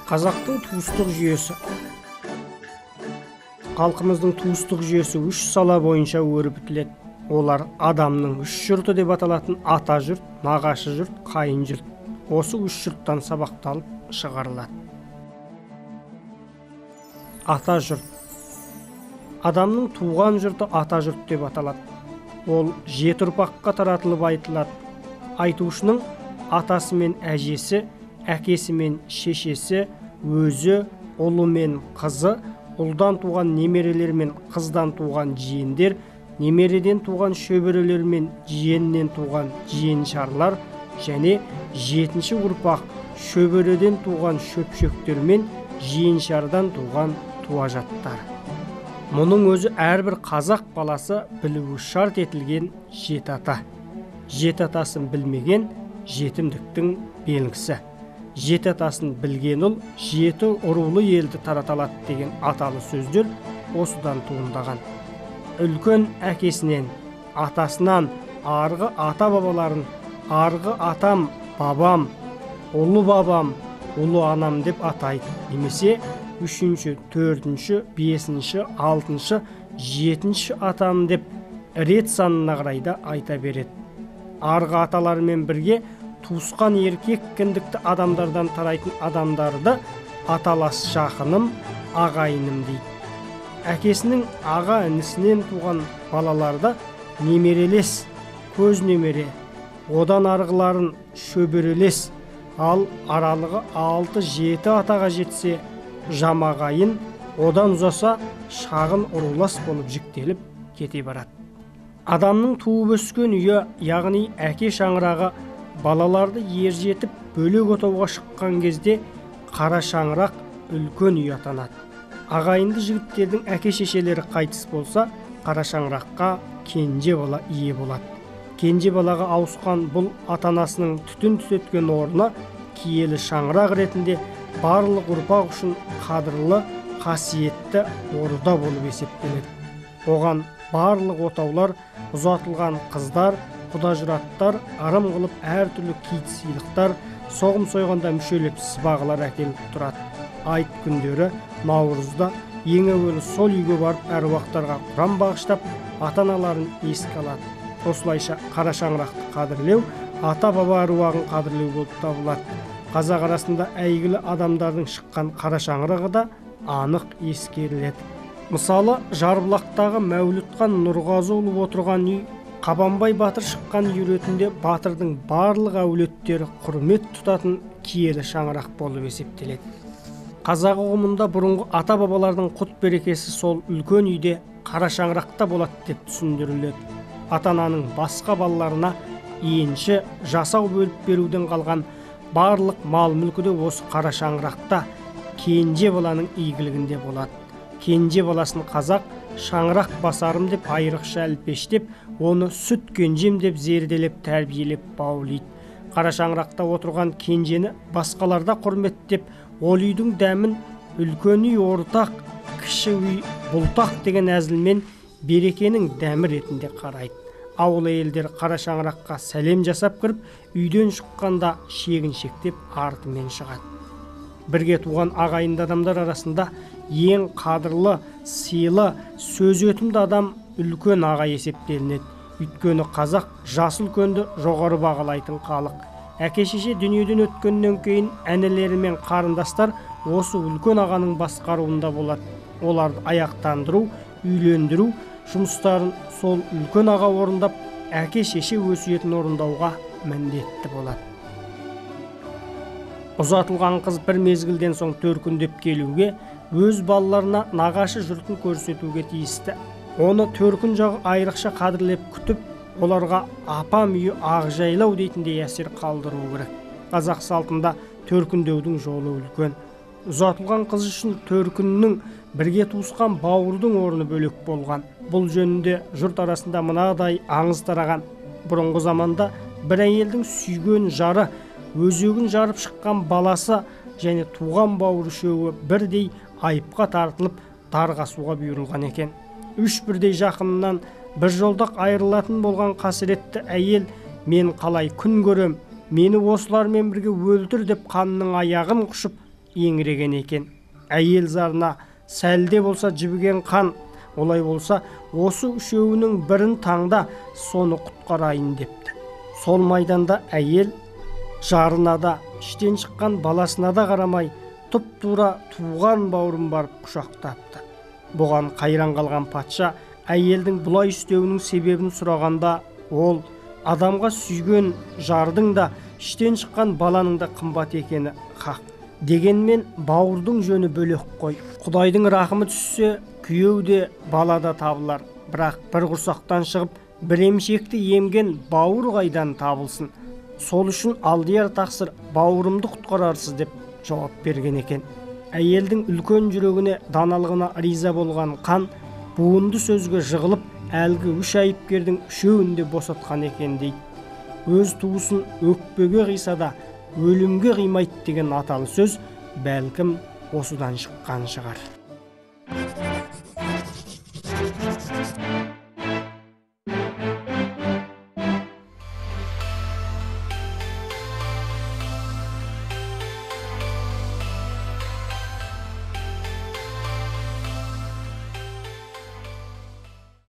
Қазақтың туыстық жүйесі. Халқымыздың туыстық жүйесі үш сала бойынша өрбітіледі. Олар адамның үш жұрты деп аталатын ата жұрт, нағашы жұрт, қайын жұрт. Осы үш жұрттан сабақталып шығарылады. Ата жұрт. Адамның туған жұрты ата жұрт деп аталады. Ол жеті ұрпаққа таратылып айтылады. Айтушының атасы мен әжесі, әкесі мен шешесі, өзі, ұлы мен қызы, ұлдан туған немерелер мен қыздан туған жиендер, немереден туған шөберелер мен жиеннен туған жиеншарлар және жетінші ұрпақ шөбереден туған шөпшектер мен жиеншардан туған туажаттар. Мұның өзі әрбір қазақ баласы білуі шарт етілген жеті ата. Жеті атасын білмеген жетімдіктің белгісі. Жеті атасын білген ұл жеті ұрулы елді тараталады деген аталы сөздер осыдан туындаған. Үлкен әкесінен, атасынан, арғы ата-бабаларын, арғы атам, бабам, ұлы бабам, ұлы анам деп атайды. Немесе үшінші, төртінші, бесінші, алтыншы, жетінші атам деп рет санына қарай да айта береді. Арғы аталарымен бірге туысқан еркек кіндікті адамдардан тарайтын адамдарды аталас жақыным, ағайыным дейді. Әкесінің аға інісінен туған балаларды немерелес, көз немере, одан арғыларын шөберелес, ал аралығы 6-7 атаға жетсе жамағайын, одан ұзаса шағын ұрулас болып жіктеліп кете барады. Адамның туып өскен үйі, яғни әке шаңырағы, балаларды ержетіп бөлек отауға шыққан кезде қара шаңырақ үлкен үй атанады. Ағайынды жігіттердің әке шешелері қайтыс болса, қара шаңыраққа кенже бала ие болады. Кенже балаға ауысқан бұл ата-анасының түтін түтеткен орны киелі шаңырақ ретінде барлық ұрпақ үшін қадірлі, қасиетті орда болып есептеледі. Оған барлық отаулар, ұзатылған қыздар, құдажұраттар, ырым қылып әртүрлі кит сыйлықтар, соғым сойғанда мүшелеп сыбағылар әкеліп тұрады. Айт күндері наурызда ең әуелі сол үйге барып әруақтарға құран бағыштап, ата-аналарын еске алады. Осылайша қара шаңырақты қадірлеу, ата-баба әруағын қадірлеу болып табылады. Қазақ арасында әйгілі адамдардың шыққан қара шаңырағы да анық ескеріледі. Мысалы, Жарбұлақтағы Мәулітхан Нұрғазыұлы отырған үй Қабанбай батыр шыққан үй ретінде батырдың барлық әулеттері құрмет тұтатын киелі шаңырақ болып есептеледі. Қазақ ұғымында бұрынғы ата-бабалардың құт берекесі сол үлкен үйде қара шаңырақта болады деп түсіндіріледі. Ата-ананың басқа балаларына енші, жасау бөліп беруден қалған барлық мал-мүлкі де осы қара шаңырақта кенже баланың игілігінде болады. Кенже баласын қазақ шаңырақ басарым деп айрықша әлпештеп, оны сүт кенжем деп зерделеп, тәрбиелеп баулиды. Қара шаңырақта отырған кенжені басқаларда құрметтеп, ол үйдің дәмін үлкен үй ортақ, кіші үй бұлтақ деген әзілмен берекенің дәмі ретінде қарайды. Ауыл әйелдері қара шаңыраққа сәлем жасап кіріп, үйден шыққанда шегіншектеп артымен шығады. Бірге туған ағайынды адамдар арасында ең қадірлі, сыйлы, сөз өтімді адам үлкен аға есептелінеді. Өйткені қазақ жас үлкенді жоғары бағалайтын халық. Әке шеше дүниеден өткеннен кейін інілері мен қарындастар осы үлкен ағаның басқаруында болады. Оларды аяқтандыру, үйлендіру жұмыстарын сол үлкен аға орындап, әке шеше өсиетін орындауға міндетті болады. Ұзатылған қыз бір мезгілден соң төркіндеп келуге, өз балаларына нағашы жұртын көрсетуге тиісті. Оны төркін жағы айрықша қадірлеп күтіп, оларға апам үйі ақжайлау дейтіндей әсер қалдыру керек. Қазақ салтында төркіндеудің жолы үлкен. Ұзатылған қыз үшін төркіннің бірге туысқан бауырдың орны бөлек болған. Бұл жөнінде жұрт арасында мынадай аңыз тараған. Бұрынғы заманда бір әйелдің сүйген жары, өзегін жарып шыққан баласы және туған бауыр үшеуі бірдей айыпқа тартылып, дарға асуға бұйырылған екен. Үш бірдей жақынынан бір жолдақ айырылатын болған қасіретті әйел, мен қалай күн көрем, мені осылармен бірге өлтір деп қанның аяғын құшып, еңіреген екен. Әйел зарына сәлде болса жібіген қан, олай болса осы үшеуінің бірін таңда, соны құтқарайын депті. Сол майданда әйел жарына да, іштен шыққан баласына да қарамай, тұп-тура туған бауырын барып құшақтапты. Бұған қайран қалған патша әйелдің бұлай істеуінің себебін сұрағанда, ол адамға сүйген жардың да, іштен шыққан баланың да қымбат екені хақ. Дегенмен бауырдың жөні бөлек қой. Құдайдың рахымы түссе, күйеу де, бала да табылар. Бірақ бір құрсақтан шығып, бір емшекті емген бауыр қайдан табылсын? Сол үшін алдияр тақсыр, бауырымды құтқарарсыз деп жауап берген екен. Әйелдің үлкен жүрегіне, даналығына риза болған қан буынды сөзге жығылып, әлгі үш айыпкердің үшеуін де босатқан екен дейді. Өз туысын өкпеге қиса да, өлімге қимайды деген аталы сөз бәлкім осыдан шыққан шығар.